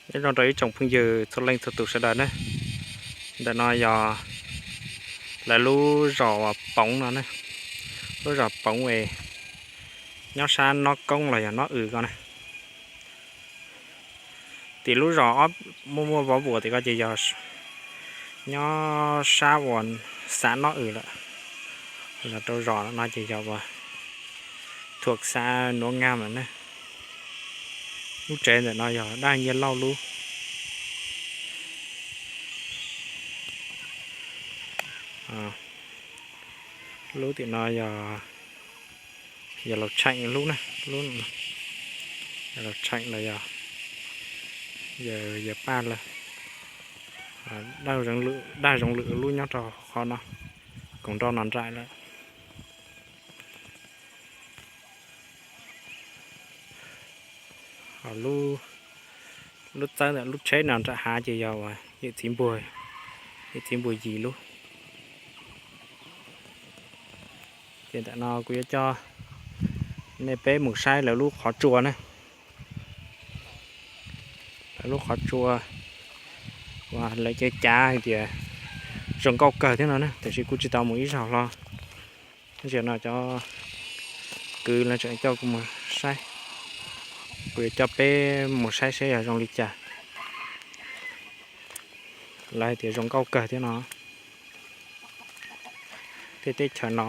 Nyob zoo rau ib tsoom phooj ywg txhua leej txhua tus sawv daws na. Ntawm no yog lawv lub zos uas Poov no na, lub zos Poov es nyob sab Nob Koob los yog Nob Ws ko na. Tim lub zos ob muaj muaj vov vuas tim ko ces yog nyob sab uas xav Nob Ws lawm, los rau zos no ces yog uas thuam xav Nuav Ngam lawm na. Lub tsev ntawm no yog daj Nyiaj Lauj lub. Lub tim no yog, yog Laus Tsheem lub na, lub Laus Tsheem los yog yawg Paj lawm. Daj Zoov Lwm lub nyob rau qhov no, koom nroj no nraim lawm. Lub txawb ntawm lub tsheb no nram hav ces yog uas yawm txiv npua, yawm txiv npua Yis lub. Ces ntawm no kuv yuav coj nej peb mus saib lawv lub qhov tsua na. Lawv lub qhov tsua uas lawv cav cav hais tias zoo nkauj kawg thiab no na, tiam sis kuv tsis tau mus ib zaug hlo. Tab sis no cov kwv lawv tseem coj kuv mus saib, kuv yuav coj peb mus saib seb yog zoo li cas. Lawv hais tias zoo nkauj kawg thiab no. Tej teb chaws no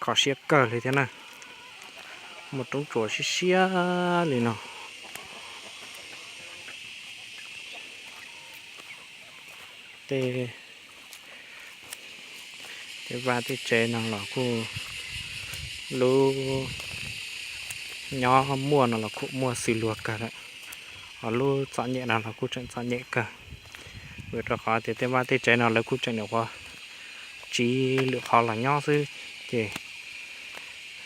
kho siab kawg li thiab na, muaj roob tsua siab siab li no. Tej, tej vaj tej tsev no los kuj, lub nyob muaj no los kuj muaj xws luag kawg lawm, ho lub txom nyem no los kuj tseem txom nyem kawg, vim rau qhov tias tej vaj tej tsev no lawv kuj tseem nyuam qhuav tsiv lwm qhov los nyob xwb, ces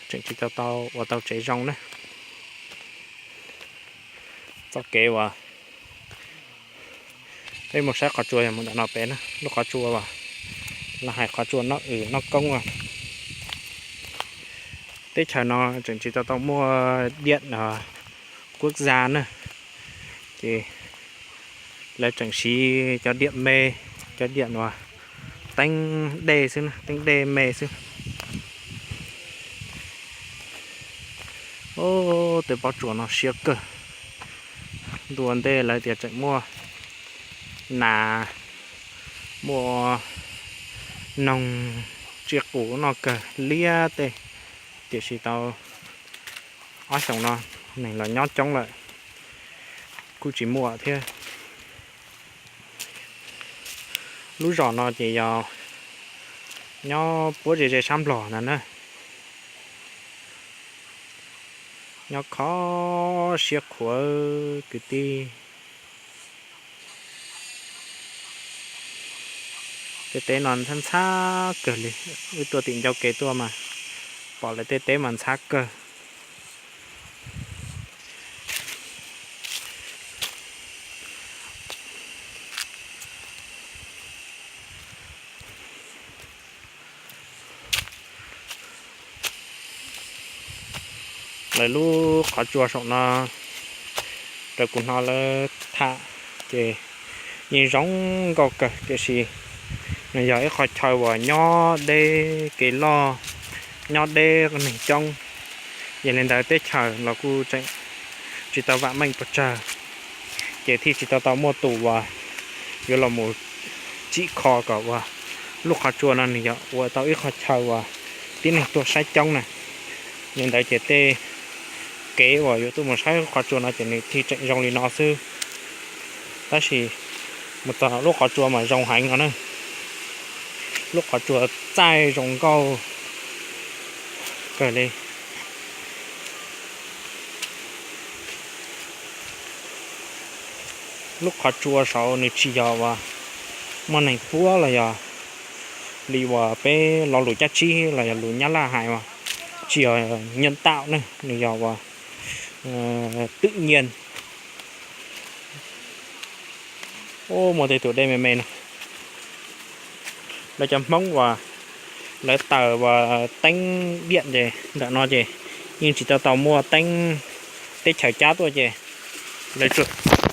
tseem tsis tau tau ua tau tsev zoo na. Txoj kev uas peb mus saib qhov tsua yog mus ntawm no pem na, lub qhov tsua uas lawv hais qhov tsua Noj Ws Noj Koob a. Teb chaws no tseem tsis tau tau muaj diam kuab za na, ces lawv tseem siv cov diam me, cov diam uas teeb dej xwb, teeb dej me xwb. Tej pob tsuas no siab kawg. Ntu ntej lawv tias tseem muaj nas, muaj noog, tsiaj qus noj kawg liab tej, tiam sis tau ob xyoos no neeg los nyob coob lawm, kuj tsis muaj thiab. Lub zos no ces yog nyob puab ze ze sab Nplog no na, nyob kho siab khuav kwv tij. Tej teb no ntxhab ntxhab kawg li, wb tuaj tim ncauj kev tuaj mas pom lawv tej teb mas ntxhab kawg. Lawv lub qhov tsua saum no, raws kuv hnov lawv tham ces yeej zoo nkauj kawg, tiam sis nws yog ib qhov chaw uas nyob deb kev loj, nyob deb neeg coob, yog li ntawd teb chaws los kuj tseem tsis tau vam meej pes tsawg, ces thiaj tsis tau tau muaj tus uas yuav los mus tsim kho kom uas lub qhov tsua no nws yog ua tau ib qhov chaw uas tib neeg tuaj saib coob na. Li ntawd ces tej kev uas yuav tuaj mus saib lub qhov tsua no ces nws thiaj tseem zoo li no xwb. Tab sis mus txog lub qhov tsua mas zoo heev no na, lub qhov tsua txaij zoo nkauj kawg li. Lub qhov tsua saud nws tsis yog uas muaj neeg puab los yog li uas peb lo lus cab tsib los yog lus Nyab Laj hais uas tsis yog nyiaj tam ne, nws yog uas twm nyiaj. Muaj tej tus dej me me no, lawv cov Hmoob uas lawv taws uas teeb diam ces ntawm no ces yeej tsis tau tau muaj teeb teb chaws cab tuaj ces Lawv tsuas